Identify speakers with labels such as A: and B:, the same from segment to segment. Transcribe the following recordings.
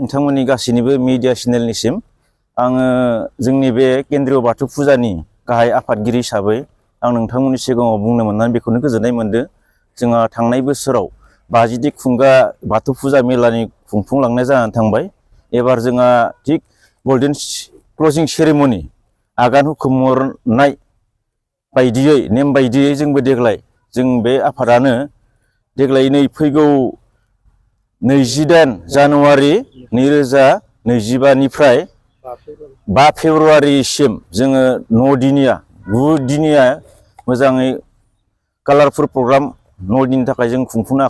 A: नोंथांमोननि गासैनिबो मिडिया चेनेलनिसिम आङो जोंनि बे केन्द्रीय बाथौ फुजानि गाहाय आफादगिरि हिसाबै आं नोंथांमोननि सिगाङाव बुंनो मोननानै बेखौनो गोजोननाय मोनदों। जोंहा थांनाय बोसोराव 50 खुंगा बाथौ फुजा मेलानि खुंफुंलांनाय जानानै थांबाय। एबार जोंहा थिग गल्डेन क्लजिं सेरेमनि आगान हुखुमहरनाय बायदियै नेम बायदियै जोंबो देग्लाय जों बे आफादानो देग्लाय नै फैगौ 28 जानुवारि 2025 निफ्राय 5 फेब्रुवारिसिम जोङो 9 दिनिया 9 दिनिया मोजाङै कालारफुल प्रग्राम 9 दिननि थाखाय जों खुंफुंनो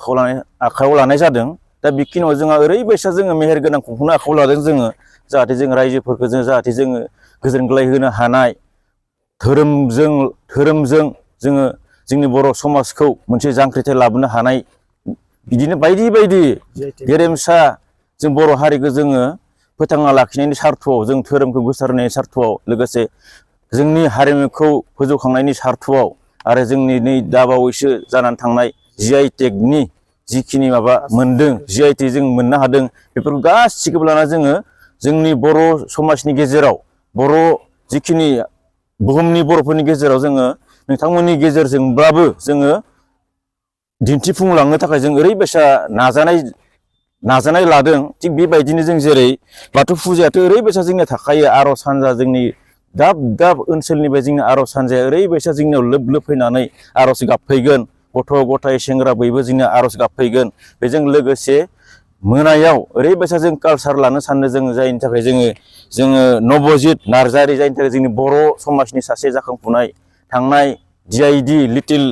A: आखायाव लानाय जादों। दा बेखिनियाव जोंहा ओरैबायसा जोङो मेहेर गोनां खुंफुंनो आखायाव लादों जोङो जाहाथे जों रायजोफोरखौ जाहाथे जोङो गोजोनग्लाय होनो हानाय धोरोमजों जोङो जोंनि बर' समाजखौ मोनसे जांख्रिथाय लाबोनो हानाय बिदिनो बायदि बायदि गेरेमसा जों बर' हारिखौ जोङो फोथांना लाखिनायनि सार्थ'आव जों धोरोमखौ गोसारनायनि सार्थ'आव लोगोसे जोंनि हारिमुखौ फोजौखांनायनि सार्थ'आव आरो जोंनि नै दाबावैसो जानानै थांनाय GI टेगनि जिखिनि माबा मोनदों GI टेग जों मोननो हादों बेफोरखौ गासिखौबो लाना जोङो जोंनि बर' समाजनि गेजेराव बर' जिखिनि बुहुमनि बर'फोरनि गेजेराव जोङो नोंथांमोननि गेजेरजोंब्लाबो जोङो दिन्थिफुंलांनो थाखाय जों ओरैबायसा नाजानाय लादों। थिग बेबायदिनो जों जेरै बाथौ फुजायाथ' ओरैबायसा जोंनिया थाखायो आर'ज हानजा जोंनि दाब दाब ओनसोलनिफ्राय जोंनि आर'ज हानजाया ओरैबायसा जोंनियाव लोब लोब फैनानै आर'ज गाबफैगोन। गथ' गथाय सेंग्रा बयबो जोंनिया आर'ज गाबफैगोन। बेजों लोगोसे मोनायाव ओरैबायसा जों कालसार लानो सानदों जों जायनि थाखाय जोङो नबजित नार्जारि जायनि थाखाय जोंनि बर' समाजनि सासे जाखांफुनाय थांनाय DID little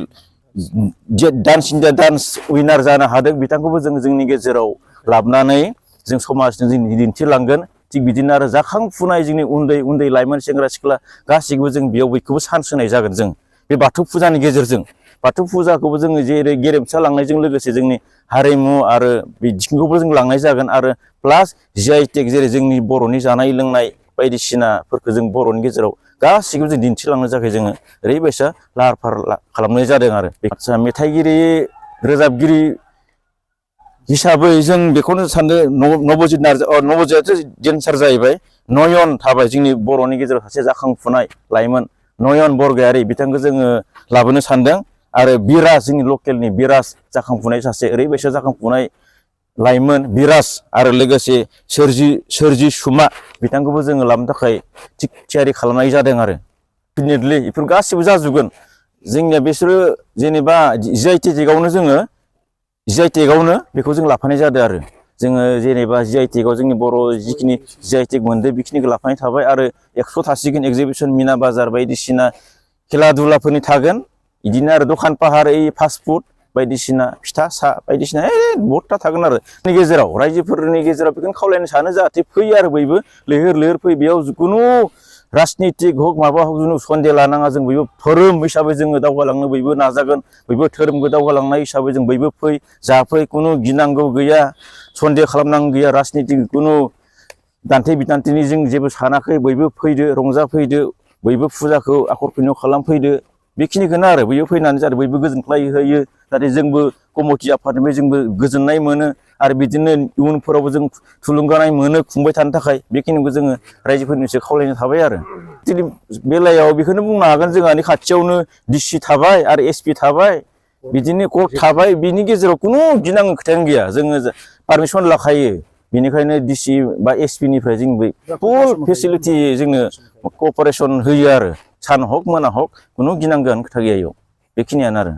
A: dance India dance winner जानो हादों बिथांखौबो जों जोंनि गेजेराव लाबोनानै जों समाजजों जों दिन्थिलांगोन। थिग बिदिनो आरो जाखांफुनाय जोंनि उन्दै उन्दै लाइमोन सेंग्रा सिख्ला गासैखौबो जों बेयाव बयखौबो चान्स होनाय जागोन। जों बे बाथौ फुजानि गेजेरजों बाथौ फुजाखौबो जोङो जेरै गेरेमसा लांनायजों लोगोसे जोंनि हारिमु आरो बिथिंखौबो जों लांनाय जागोन आरो प्लास GI टेग जेरै जोंनि बर'नि जानाय लोंनाय बायदिसिनाफोरखौ जों बर'नि गेजेराव गासैखौबो जों दिन्थिलांनो थाखाय जोङो ओरैबायसा लाहार फाहार खालामनाय जादों। आरो आदसा मेथाइगिरि रोजाबगिरि हिसाबै जों बेखौनो सानदों नबजितआथ' डेन्सार जाहैबाय। नयन थाबाय जोंनि बर'नि गेजेराव सासे जाखांफुनाय लाइमोन नयन बरगयारि बिथांखौ जोङो लाबोनो सानदों। आरो बिराज जोंनि लकेलनि बिराज जाखांफुनाय सासे ओरैबायसा जाखांफुनाय लाइमोन बिराज आरो लोगोसे सोरजिसुमा बिथांखौबो जोङो लाबोनो थाखाय थिग थियारि खालामनाय जादों। आरो डेफिनेटलि बेफोर गासिबो जाजोबगोन। जोंनिया बिसोरो जेनेबा GI टेगआवनो बेखौ जों लाफानाय जादों। आरो जोङो जेनेबा GI टेगआव जोंनि बर' जिखिनि GI टेग मोनदों बेखिनिखौ लाफानाय थाबाय आरो 100 थासिगोन एगजिबिसन मिना बाजार बायदिसिना खेला दुलाफोरनि थागोन। बिदिनो आरो दखान पाहार फास्ट फुड बायदिसिना फिथा साहा बायदिसिना बहुदथा थागोन। आरो गेजेराव रायजोफोरनि गेजेराव बेखौनो खावलायनो सानो जाहाथे फैयो आरो बयबो लैहोर लैहोर फैयो। बेयाव खुनु राजनितिक हक माबा हक जों सन्देह लानाङा। जों बयबो धोरोम हिसाबै जोङो दावगालांनो बयबो नाजागोन। बयबो धोरोमखौ दावगालांनाय हिसाबै जों बयबो जाफै खुनु गिनांगौ गैया सन्देह खालामनांगौ गैया। राजनितिक खुनु दान्थे बिदान्थेनि जों जेबो सानाखै। बयबो फैदो रंजाफैदो बयबो फुजाखौ आखर खालामफैदो बेखिनिखौनो आरो बयबो फैनानै जाहाथे बयबो गोजोनग्लाय होयो जाहाथे जोंबो कमिटि आफादनिफ्राय जोंबो गोजोननाय मोनो आरो बिदिनो इयुनफोरावबो जों थुलुंगानाय मोनो खुंबाय थानो थाखाय बेखिनिखौ जोङो रायजोफोरनिसो खावलायनो थाबाय। आरो दिनै बेलायाव बेखौनो बुंनो हागोन जोंहानि खाथियावनो DC थाबाय आरो SP थाबाय बिदिनो कर्ट थाबाय। बिनि गेजेराव खुनु गिनांगौ खोथायानो गैया। जोङो पारमिसन लाखायो। बेनिखायनो DC बा SP निफ्राय जोंबो फुल फेसिलिटि जोंनो कपारेसन होयो। आरो सान हक मोना हक खुनु गिनांगौआनो खोथा गैया। बेखिनियानो आरो